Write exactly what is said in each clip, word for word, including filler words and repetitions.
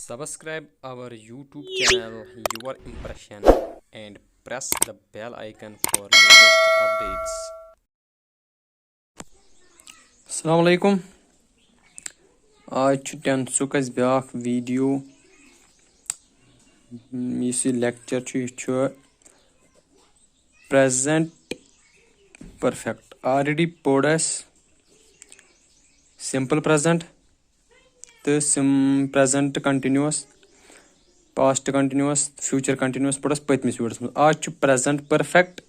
Subscribe our YouTube channel, Your Impression, and press the bell icon for latest updates. السلام علیکم۔ آز چھُ ٹینتھُک اَسہِ بیٛاکھ ویٖڈیو۔ یُس یہِ لیکچر چھُ، یہِ چھُ پریزنٹ پرفیکٹ۔ آلریڈی پوٚر اَسہِ سمپل پریزنٹ تہٕ some present continuous, past continuous, future continuous پوٚر اَسہِ پٔتمِس ویٖڈیوس منٛز۔ آز چھُ پریزنٹ پرفیکٹ،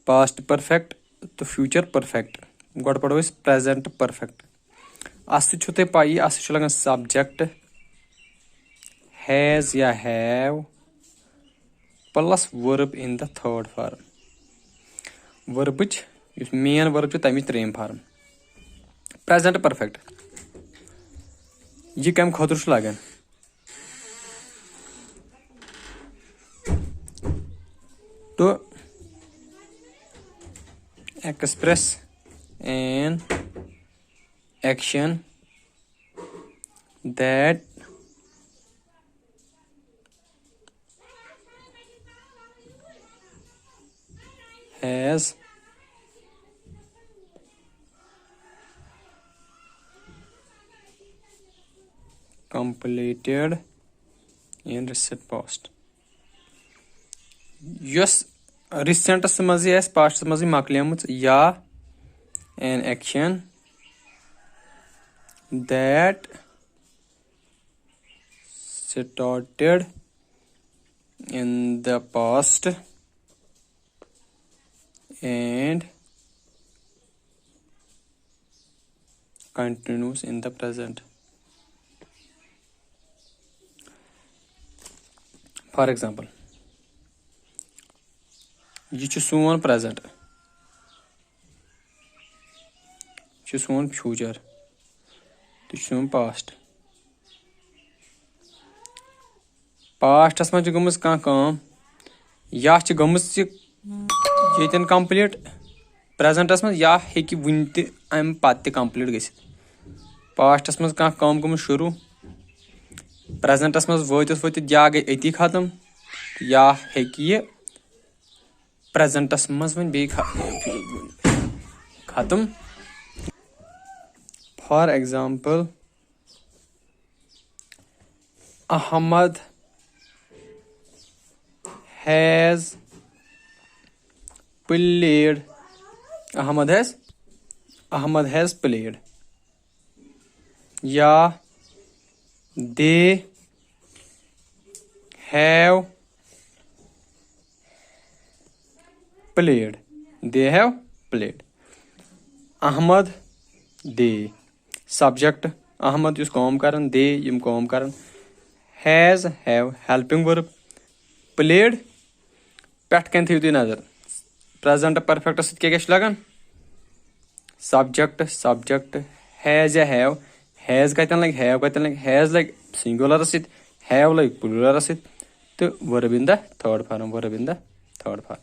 پاسٹ پرفیکٹ تہٕ فیوچر پرفیکٹ۔ گۄڈٕ پَرو أسۍ پریزنٹ پرفیکٹ۔ اَتھ سۭتۍ چھُو تۄہہِ پَیی، اَتھ سۭتۍ چھُ لگان سبجیکٹ ہیز یا ہیو پلس ؤرب ان دا تھٲرڈ فارم۔ ؤربٕچ یُس مین ؤرب چھُ، تَمِچ ترٛیٚیِم فارم۔ Present perfect. یہِ کَمہِ خٲطرٕ چھُ لگان؟ To express an action that has completed in recent past۔ یۄس ریسنٹس منٛزٕے آسہِ، پاسٹس منٛزٕے مۄکلیمٕژ، یا an action that started in the past and continues in the present۔ For example، یہِ چھُ سون پریزنٹ، یہِ چھُ سون فیوچر، تہٕ یہِ چھُ سون پاسٹ۔ پاسٹس منٛز چھِ گٔمٕژ کانٛہہ کٲم، یا چھِ گٔمٕژ یہِ ییٚتٮ۪ن کمپلیٖٹ پریزنٹس منٛز، یا ہیٚکہِ وُنہِ تہِ امہِ پتہٕ تہِ کمپلیٖٹ گٔژھِتھ۔ پاسٹس منٛز کانٛہہ کٲم گٔمٕژ شروٗع، پریزنٹس منٛز وٲتِتھ وٲتِتھ یا گٔے أتی ختم، یا ہیٚکہِ یہِ پریزنٹس منٛز وۄنۍ بیٚیہِ خ-، ختم۔ For example، Ahmad has played، Ahmad has، Ahmad has played، یا they have played، they have played۔ Ahmad, they۔ Subject Ahmad یُس کٲم کران، they یِم کٲم کران۔ Has، have، helping verb، played۔ پٮ۪ٹھ کَنہِ تھٲیِو تُہۍ نظر، پریزنٹ پرفیکٹس سۭتۍ کیٛاہ کیٛاہ چھُ لگان؟ Subject, subject. Has یا have، has کَتٮ۪ن لگہِ، have کَتٮ۪ن لگہِ؟ Has لگہِ سنگولرس سۭتۍ، have لگہِ پلورلس سۭتۍ، تہٕ verb in the third form، verb in the third form۔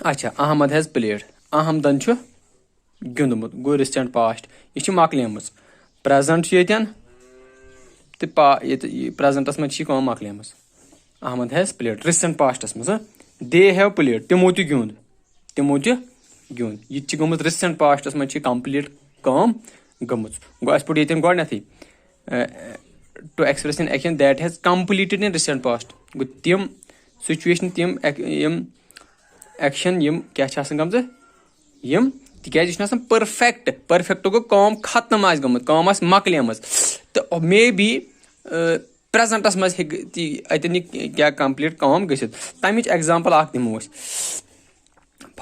اچھا، احمد has played، احمدن چھُ گیُنٛدمُت، گوٚو ریسنٹ پاسٹ، یہِ چھِ مۄکلیمٕژ۔ پریزنٹ چھُ ییٚتٮ۪ن، تہٕ پا-، ییٚتہِ، یہِ پریزنٹس منٛز چھِ یہِ کٲم مۄکلیمٕژ۔ احمد has played ریسنٹ پاسٹس منٛز، ہاں۔ They have played، تِمو تہِ گیُنٛد، تِمو تہِ گیُنٛد۔ یہِ تہِ چھِ گٔمٕژ ریسنٹ پاسٹس منٛز، چھِ کمپلیٖٹ کٲم گٔمٕژ۔ گوٚو، اَسہِ پوٚر ییٚتٮ۪ن گۄڈٕنیتھٕے، to express an action that has completed in recent past۔ گوٚو، تِم سچویشن، تِم ایک-، یِم ایکشن، یِم کیٛاہ چھِ آسان گٔمژٕ؟ یِم، تِکیٛازِ یہِ چھُنہٕ آسان پٔرفیکٹ، پٔرفیکٹ گوٚو کٲم ختم آسہِ گٔمٕژ، کٲم آسہِ مۄکلیمٕژ۔ تہٕ مے بی پریزنٹس منٛز ہیٚکہِ تہِ اَتٮ۪ن یہِ کیٛاہ کمپلیٖٹ کٲم گٔژھِتھ۔ تَمِچ ایگزامپل اکھ دِمو أسۍ۔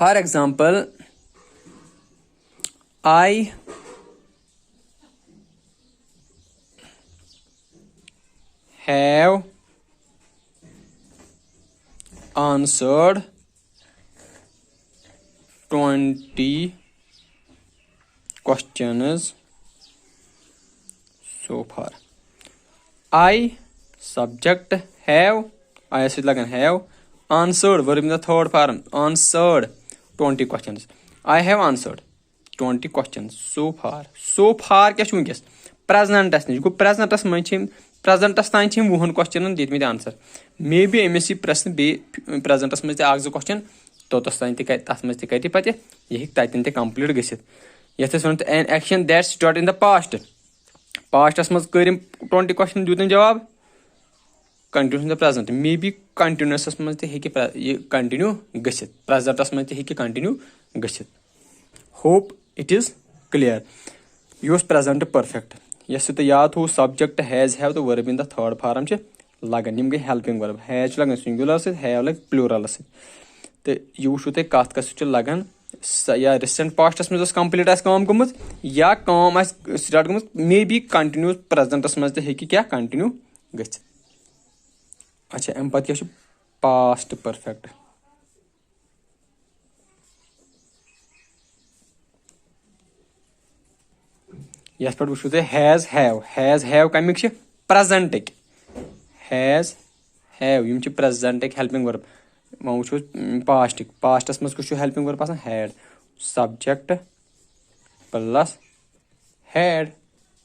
For example, I have answered twenty questions so far۔ I subject have، I سۭتۍ لگان have، answered، verb in the third form، answered twenty questions۔ I have answered twenty questions so far۔ So far کیٛاہ چھُ وٕنکیٚس؟ Presents نِش۔ گوٚو، presents منٛز چھِ یِم پریزنٹس تام چھِ یِم وُہن کوسچنن دِتمٕتۍ آنسر۔ مے بی أمِس یی پرٛژھنہٕ بیٚیہِ پریزنٹس منٛز تہِ اکھ زٕ کوسچن، توٚتس تام تہِ کتہِ، تتھ منٛز تہِ کتہِ پتہٕ، یہِ ہیٚکہِ تتٮ۪ن تہِ کمپلیٖٹ گٔژھِتھ۔ یتھ أسۍ ونان an action that start in the past۔ پاسٹس منٛز کٔرۍ أمۍ ٹُوَنٹی کوسچن، دیُت أمۍ جواب۔ Continuous in the present، may be کنٹینیوسس منٛز تہِ ہیٚکہِ پرٛ-، یہِ کنٹینیو گٔژھِتھ، پریزنٹس منٛز تہِ ہیٚکہِ کنٹینیو گٔژھِتھ۔ Hope it is clear۔ یہِ اوس پریزنٹ پرفیکٹ، یۄس تۄہہِ یاد تھوٚو، سبجیکٹ ہیز، ہیو تہٕ ورب ان دا تھٲرڈ فارم چھِ لگان۔ یِم گٔے ہیلپنگ ورب۔ ہیز چھُ لگان سنگولر سۭتۍ، ہیو لگہِ پلورلس سۭتۍ۔ تہٕ یہِ وٕچھِو تُہۍ کتھ کتھ سۭتۍ چھُ لگان۔ سۄ یا ریسنٹ پاسٹس منٛز ٲس کمپلیٖٹ آسہِ کٲم گٔمٕژ، یا کٲم آسہِ سٹارٹ گٔمٕژ، مے بی کنٹینیو پریزنٹس منٛز تہِ ہیٚکہِ کیٛاہ کنٹینیو گٔژھِتھ۔ اچھا، امہِ پتہٕ کیٛاہ چھُ؟ Past perfect. یتھ پٮ۪ٹھ وٕچھِو تُہۍ ہیز ہیو، ہیز ہیو کمیُک چھِ؟ پریزنٹٕکۍ۔ ہیز ہیو، یِم چھِ پریزنٹٕکۍ ہیلپنگ ورب۔ وۄنۍ وٕچھو پاسٹٕکۍ۔ پاسٹس منٛز کُس چھُ ہیلپنگ ورب آسان؟ Head. Subject plus head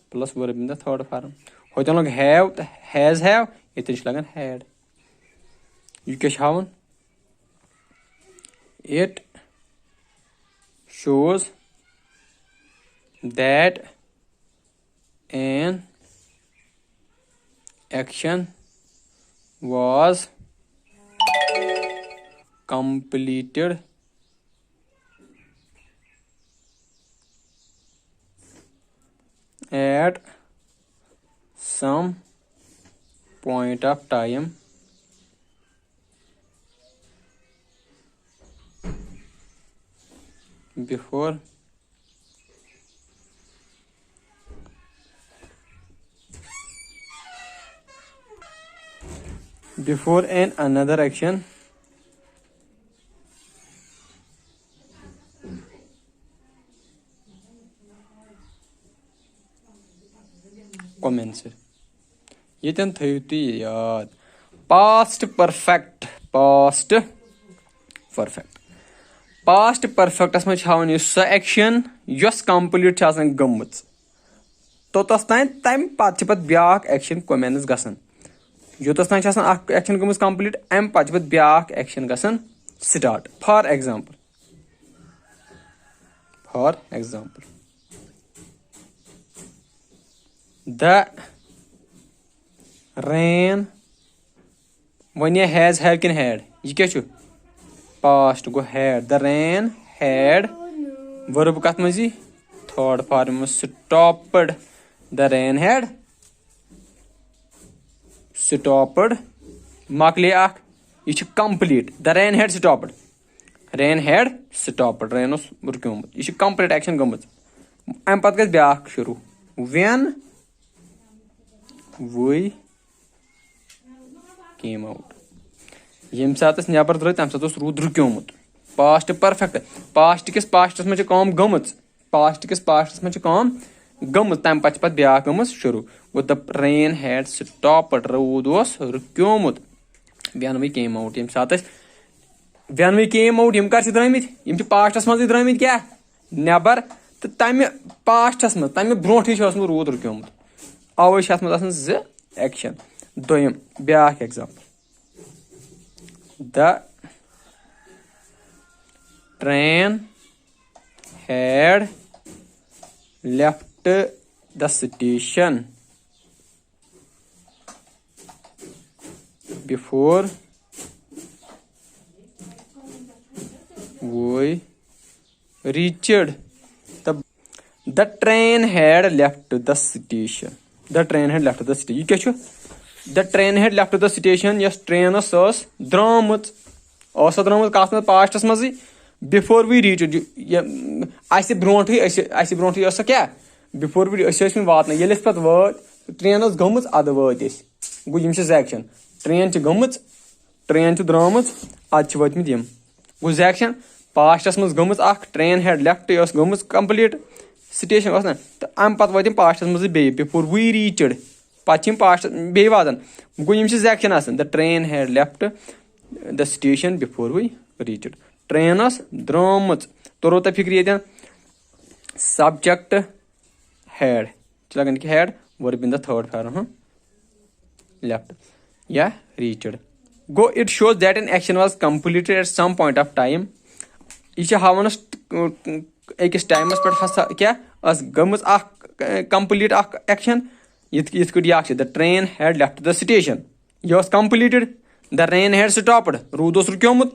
plus verb in the third form. ہوتٮ۪ن لوٚگ ہیو تہٕ ہیز ہیو، ییٚتٮ۪ن چھُ لگان ہیڈ۔ یہِ کیٛاہ چھُ ہاوان؟ It shows that an action was completed at some point of time before before an another action commence۔ ییٚتٮ۪ن تھٲیِو تُہۍ یاد، past perfect, past perfect. Past perfects منٛز چھِ ہاوان یہِ سۄ ایکشن یۄس کمپلیٖٹ چھِ آسان گٔمٕژ۔ توٚتس تام، تمہِ پتہٕ چھِ پتہٕ بیٛاکھ ایکشن کومینس گژھان۔ یوٚتس تام چھِ آسان اکھ ایکشن گٔمٕژ کمپلیٖٹ، امہِ پتہٕ چھِ پتہٕ بیٛاکھ ایکشن گژھان start. For example، for example، the rain۔ وۄنۍ یہِ ہیز ہیو کِنہٕ ہیڈ؟ یہِ کیٛاہ چھُ؟ پاسٹ گوٚو ہیڈ۔ The rain had، ورب کتھ منٛز یی؟ تھٲرڈ فارم منٛز۔ Stopped۔ The rain had stopped۔ مۄکلے اکھ۔ یہِ چھُ complete. The rain had stopped۔ Rain had stopped۔ رین اوس رُکیومُت۔ یہِ چھِ کمپلیٖٹ ایکشن گٔمٕژ۔ امہِ پتہٕ گژھِ بیٛاکھ شروٗع۔ When we came out۔ ییٚمہِ ساتہٕ أسۍ نٮ۪بر درٛٲے، تَمہِ ساتہٕ اوس روٗد رُکیومُت۔ Past perfect. پاسٹ کِس پاسٹس منٛز چھِ کٲم گٔمٕژ۔ پاسٹ کِس پاسٹس منٛز چھِ کٲم گٔمٕژ، تَمہِ پتہٕ چھِ پتہٕ بیٛاکھ گٔمٕژ شروٗع۔ گوٚو، the rain had stopped۔ روٗد اوس رُکیومُت۔ When we came out، ییٚمہِ ساتہٕ أسۍ، when we came out، یِم کر چھِ درٛٲمٕتۍ؟ یِم چھِ پاسٹس منٛزٕے درٛٲمٕتۍ کیٛاہ؟ نٮ۪بر۔ تہٕ تَمہِ پاسٹس منٛز، تَمہِ برونٛٹھٕے چھُ اوسمُت روٗد رُکیومُت۔ اَوَے چھِ اَتھ منٛز آسان زٕ ایکشن۔ دوٚیِم، بیٛاکھ example. The train had left the station before we reached the, the train had left the station۔ The train had left the station۔ یہِ کیٛاہ چھُ؟ The train had left the station۔ یۄس ٹرین ٲس، سۄ ٲس درٛامٕژ۔ ٲس سۄ درٛامٕژ کَتھ منٛز؟ پاسٹَس منٛزٕے۔ Before we reached، یہِ، یہِ، اَسہِ برونٛٹھٕے، أسۍ، اَسہِ برونٛٹھٕے ٲس سۄ کیٛاہ؟ Before we، أسۍ ٲسۍ وٕنہِ واتنَے۔ ییٚلہِ أسۍ پَتہٕ وٲتۍ، ٹرین ٲس گٔمٕژ، اَدٕ وٲتۍ أسۍ۔ گوٚو، یِم چھِ زٕ ایکشن۔ ٹرین چھِ گٔمٕژ، ٹرین چھِ درٛامٕژ، اَدٕ چھِ وٲتمٕتۍ یِم۔ گوٚو، زٕ ایکشن۔ پاسٹَس منٛز گٔمٕژ اَکھ، train had left، یہِ ٲس گٔمٕژ کمپلیٖٹ، سٹیشن اوس نہ، تہٕ اَمہِ پَتہٕ وٲتۍ یِم پاسٹَس منٛزٕے بیٚیہِ، before we reached۔ پَتہٕ چھِ یِم پاسٹ بیٚیہِ واتان۔ گوٚو، یِم چھِ زٕ ایکشن آسان، the train had left the station before we reached۔ Train ٲس درٛامٕژ۔ توٚرو تۄہہِ فِکرِ ییٚتٮ۪ن؟ Subject had۔ چھِ لگان کہِ had، verb in the third form، ہاں۔ left یا reached. گوٚو, it shows that an action was completed at some point of time. یہِ چھِ ہاوان اَسہِ أکِس ٹایمَس پٮ۪ٹھ ہسا کیٛاہ ٲس گٔمٕژ اکھ complete اکھ action. یِتھ یِتھ کٲٹھۍ یہِ اکھ چھِ, the train had left the station. یہِ ٲس completed. The rain had stopped. روٗد اوس رُکیومُت.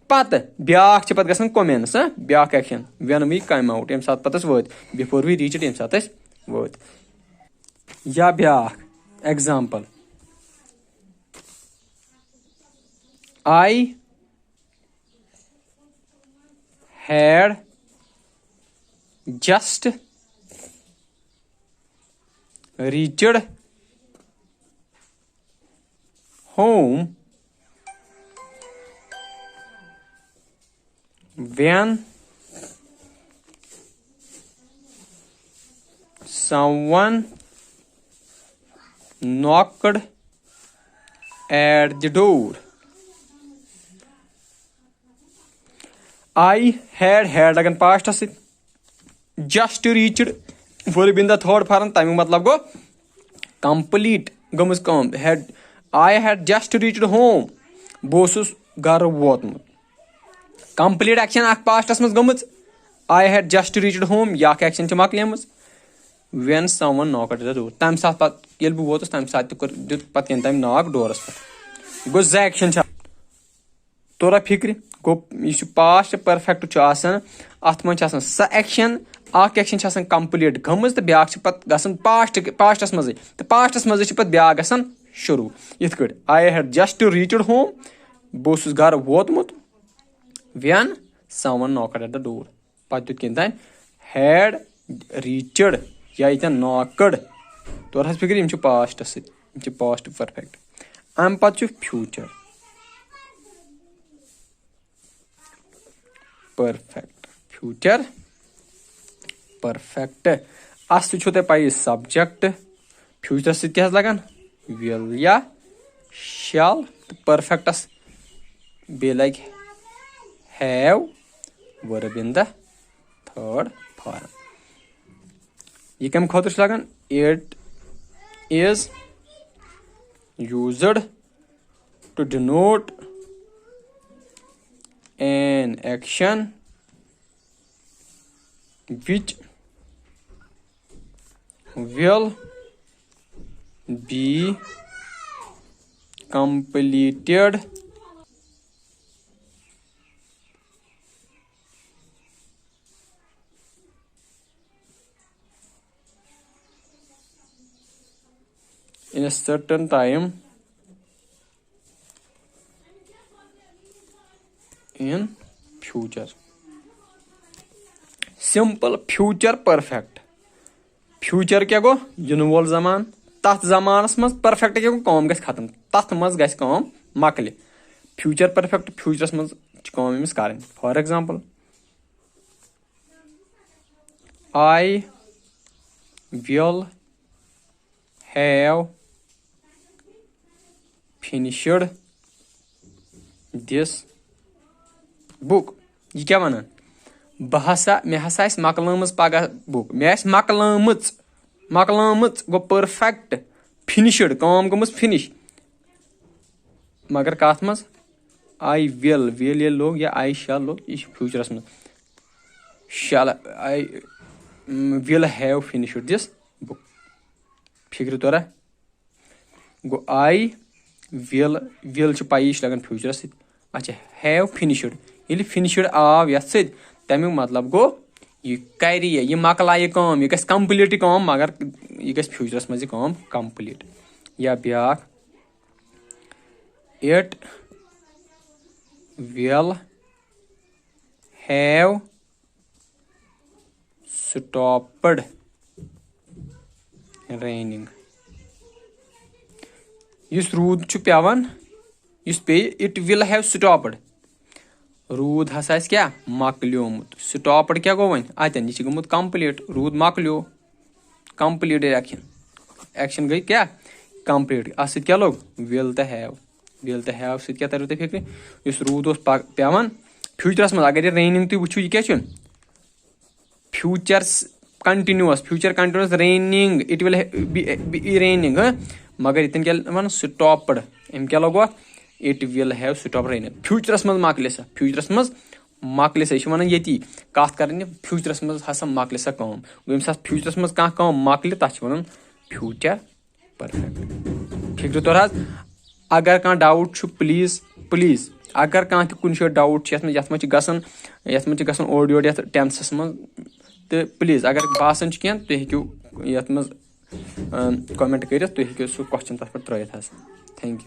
پتہٕ بیٛاکھ چھِ پتہٕ گژھان commence, ہا, بیٛاکھ action, when we came out, ییٚمہِ ساتہٕ پتہٕ أسۍ وٲتۍ, before we reached, ییٚمہِ ساتہٕ أسۍ وٲتۍ. یا بیٛاکھ example, I had just reached home when someone knocked at the door. I had, had لگان past سۭتۍ. Just reached, verb in the third form, تَمیُک مطلب گوٚو complete گٔمٕژ کٲم. Had, I had just reached home. بہٕ اوسُس گرٕ ووتمُت. Complete action اکھ past منٛز گٔمٕژ. I had just reached home, یہِ اکھ action چھِ مۄکلیمٕژ. When someone knocked at the door, تَمہِ ساتہٕ پتہٕ ییٚلہِ بہٕ ووتُس, تَمہِ ساتہٕ تہِ کوٚر, دیُت پتہٕ ییٚمہِ تَمہِ knock ڈورَس پٮ۪ٹھ. گوٚو, زٕ action چھِ. توٚرا فِکرِ؟ گوٚو, یُس یہِ past perfect چھُ آسان, اَتھ منٛز چھِ آسان سۄ action, اکھ action چھِ آسان complete گٔمٕژ تہٕ بیٛاکھ چھِ پتہٕ گژھان past, past منٛزٕے, تہٕ past منٛزٕے چھِ پتہٕ بیٛاکھ گژھان شروٗع. یِتھ کٲٹھۍ, I had just reached home, بہٕ اوسُس گرٕ ووتمُت. When someone knocked at the door, پتہٕ دیُت کٔمۍ تام, had reached یا ییٚتٮ۪ن knocked. توٚر حظ فِکرِ, یِم چھِ past سۭتۍ, یِم چھِ past perfect. اَمہِ پتہٕ چھُ future perfect, future perfect. اَتھ سۭتۍ چھو تۄہہِ پَیی, subject future سۭتۍ کیٛاہ حظ لگان, will یا shall, تہٕ perfect بیٚیہِ لگہِ have, verb in the third form. یہِ کَمہِ خٲطرٕ چھُ لگان? It is used to denote an action which will be completed in a certain time in future. Simple, future perfect. Future کیٛاہ گوٚو؟ یِنہٕ وول زمان. تَتھ زمانَس منٛز perfect کیٛاہ گوٚو؟ کٲم گژھِ ختم, تَتھ منٛز گژھِ کٲم مۄکلہِ. Future perfect, futureس منٛز چھِ کٲم أمِس کَرٕنۍ. For example, I will have finished this book. یہِ کیٛاہ وَنان؟ بہٕ ہسا, مےٚ ہسا آسہِ مۄکلٲمٕژ پگاہ book. مےٚ آسہِ مۄکلٲمٕژ, مۄکلٲمٕژ گوٚو perfect, finished, کٲم گٔمٕژ finish. مگر کَتھ منٛز؟ I will, will ییٚلہِ لوٚگ یا I shall لوٚگ, یہِ چھُ futureس منٛز. Shall I, will have finished this book. فِکرِ توٚرا؟ گوٚو, I will, will چھِ پَیی, یہِ چھِ لَگان futureس سۭتۍ. اچھا, have finished. ییٚلہِ finished آو یَتھ سۭتۍ, تَمیُک مطلب گوٚو, یہِ کَرِ یہِ, یہِ مۄکلایہِ کٲم, یہِ گژھِ complete یہِ کٲم, مگر یہِ گژھِ futureس منٛز یہِ کٲم complete. یا بیٛاکھ, it will have stopped raining. یُس روٗد چھُ پٮ۪وان, یُس پیٚیہِ, it will have stopped. روٗد ہسا آسہِ کیٛاہ؟ مۄکلیومُت. Stopped کیٛاہ گوٚو وۄنۍ؟ اَتٮ۪ن, یہِ چھُ گوٚمُت complete, روٗد مۄکلیو. Completed action, action گٔے کیٛاہ؟ Complete. اَتھ سۭتۍ کیٛاہ لوٚگ؟ Will تہٕ have. Will تہٕ have سۭتۍ کیٛاہ تَریو تۄہہِ فِکرِ؟ یُس روٗد اوس پَ-, پٮ۪وان, futureس منٛز اگر یہِ raining تُہۍ وٕچھِو, یہِ کیٛاہ چھُ؟ Future continuous, future continuous raining, it will be, be raining, ہہ؟ مگر ییٚتٮ۪ن کیٛاہ وَنان؟ Stopped. أمۍ کیٛاہ لوگوُ اَتھ؟ It will have stopped rain. فیوٗچرَس منٛز مۄکلہِ سا، فیوٗچرَس منٛز مۄکلہِ سا، یہِ چھِ وَنان ییٚتی کَتھ کَرٕنۍ، فیوٗچرَس منٛز ہسا مۄکلہِ سا کٲم. گوٚو ییٚمہِ ساتہٕ فیوٗچرَس منٛز کانٛہہ کٲم مۄکلہِ، تَتھ چھِ وَنان future perfect. فِکرِ طور حظ، اگر کانٛہہ doubt چھُ، please، please، اگر کانٛہہ تہِ کُنہِ جایہِ doubt چھُ یَتھ منٛز، یَتھ منٛز چھِ گژھان، یَتھ منٛز چھِ گژھان اورٕ یورٕ یَتھ tenseَس منٛز، تہٕ please، اگر باسان چھُ کینٛہہ، تُہۍ ہیٚکِو یَتھ منٛز، اَم، comment کٔرِتھ، تُہۍ ہیٚکِو سُہ question تَتھ پٮ۪ٹھ ترٛٲیِتھ حظ. Thank you.